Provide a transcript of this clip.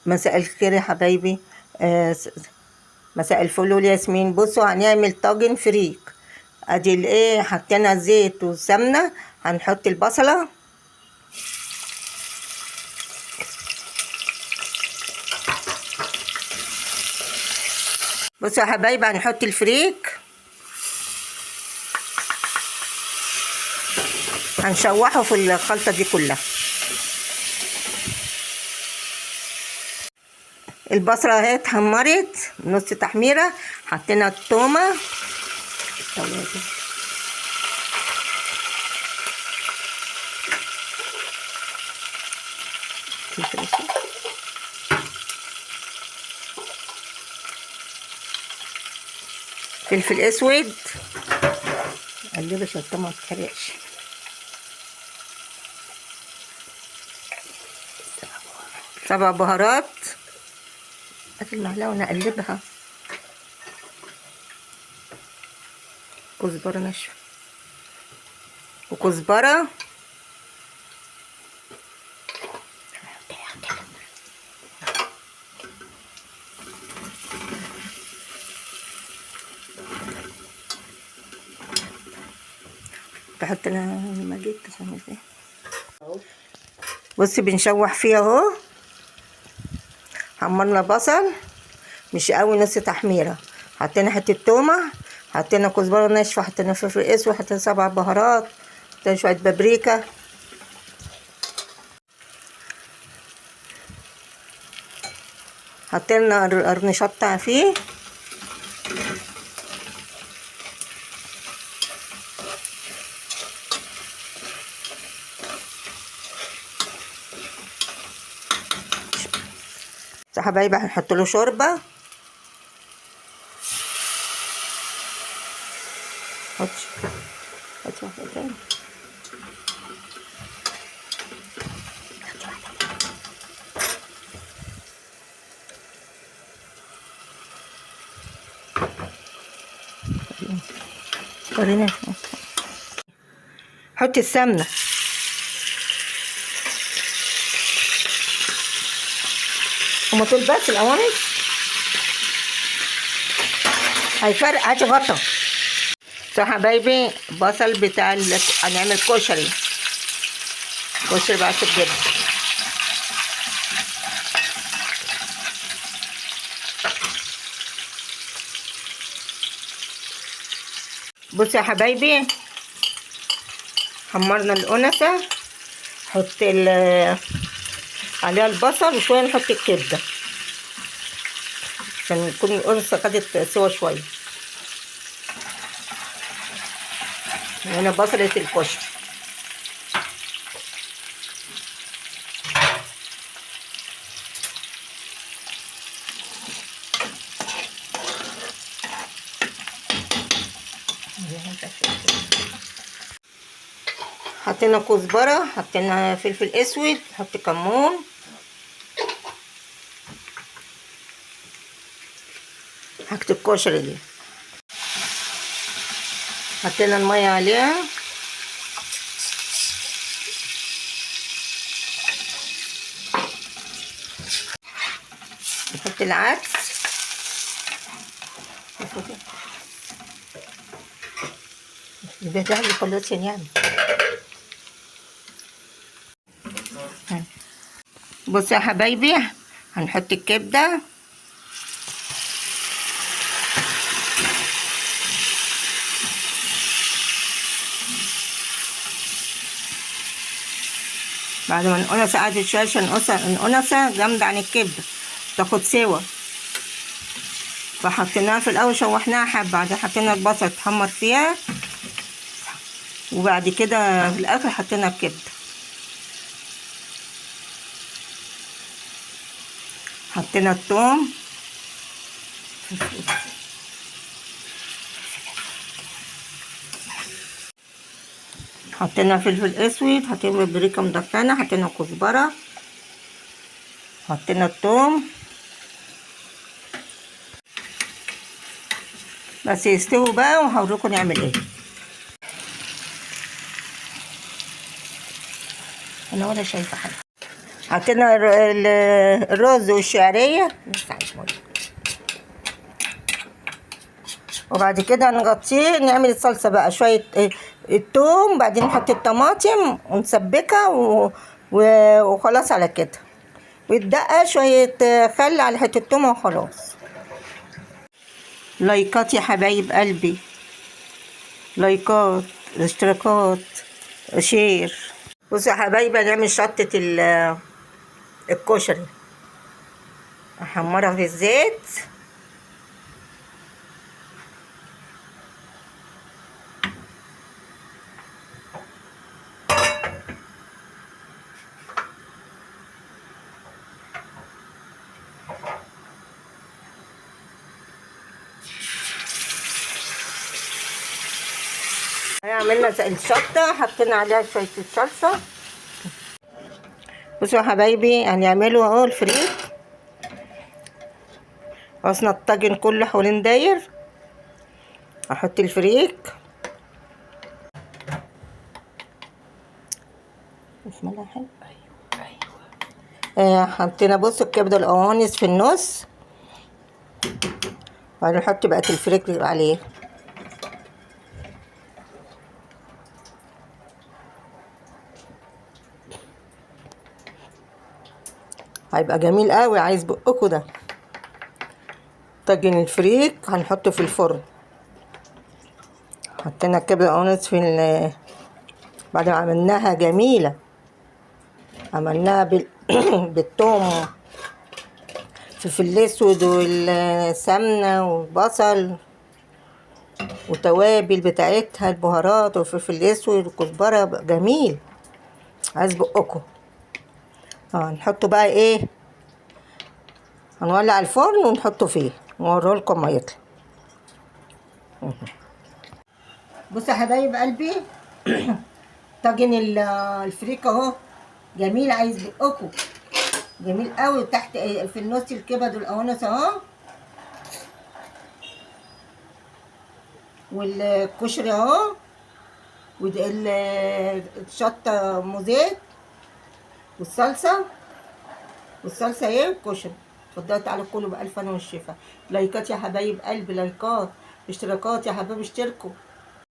مساء الخير يا حبايبي. آه، مساء الفل والياسمين. بصوا هنعمل طاجن فريك. ادي الايه، حطينا زيت وسمنه، هنحط البصله. بصوا يا حبايبي هنحط الفريك، هنشوحه في الخلطة دي كلها. البصله اهي اتحمرت نص تحميره، حطينا التومه، فلفل اسود، قلبي عشان التومه ما تتحرقش، 7 بهارات. هات المعلقة وانا اقلبها. كزبره ناشفة وكزبره، بحط انا ما جيت عشان ايه. بصي بنشوح فيها اهو. حمرنا بصل مش قوي، نص تحميره، حطينا حتة تومة، حطينا كزبره ناشفة، حطينا فلفل اسود، حطينا 7 بهارات، حطينا شوية بابريكا. حطينا قرن شطه فيه. يا حبايبي هنحط له شوربة. حط حط واحدة تاني. ورينا، حطي السمنة. هما دول بس القوانص هيفرق. هاتي غطا. صح يا حبايبي، بصل بتاع هنعمل كشري، كشري بعد الجبن. بصوا يا حبايبي حمرنا الأنثى، حط عليها البصل وشوية نحط الكبده عشان تكون الأنثى خدت سوا شوية. وهنا بصلة الكشري. حطينا كزبرة، حطينا فلفل اسود، حط كمون، حاجة الكشري دي. حطينا المية عليها. نحط العدس. ده ده خلاص يعني. بصوا يا حبايبي هنحط الكبدة. بعد ما القنصة قعدت شوية عشان القنصة جامدة عن الكبدة تاخد سوا، فحطيناها في الأول شوحناها حبة، بعدين حطينا البصل اتحمر فيها، وبعد كده في الآخر حطينا الكبدة. حطينا الثوم، حطينا فلفل اسود، حطينا بابريكا مدخنه، حطينا كزبره، حطينا الثوم. بس يستووا بقى وهوريكم نعمل ايه. انا ولا شايفه حاجة. حطينا الرز والشعريه، وبعد كده نغطيه. نعمل الصلصه بقى، شوية التوم، بعدين نحط الطماطم ونسبكها وخلاص على كده. ويتدقى شوية خل على حتة توم وخلاص. لايكات يا حبايب قلبي، لايكات، اشتراكات، share. بصوا يا حبايبي هنعمل شطه الكشري، احمرها في الزيت. عملنا الشطة، حطينا عليها شوية الصلصة. بصوا يا حبايبي هنعمله اهو الفريك. غسنا الطاجن كله حوالين داير. احط الفريك، بسم الله. حلو. ايوه حطينا بصوا الكبده القوانص في النص، وبعدين نحط بقى الفريك عليه. هيبقى جميل قوي. عايز بقكوا ده طاجن الفريك هنحطه في الفرن. حطينا الكبده القوانص في بعد ما عملناها جميلة، عملناها بالثوم، فلفل الاسود والسمنه والبصل وتوابل بتاعتها، البهارات والفلفل الاسود والكزبره. جميل، عايز بقكم. نحطه بقى ايه، هنولع الفرن ونحطه فيه ونوريه لكم ما يطلع. بصوا يا حبايب قلبي طاجن الفريك اهو جميل، عايز بقكم، جميل قوي. تحت في النص الكبد والقوانص اهو، والكشري اهو، والشطه موزيت، والصلصه، والصلصه ايه، والكشري. اتفضلوا تعالوا كلوا بألف هنا والشفا. لايكات يا حبايب قلبي، لايكات، اشتراكات يا حبايب، اشتركوا.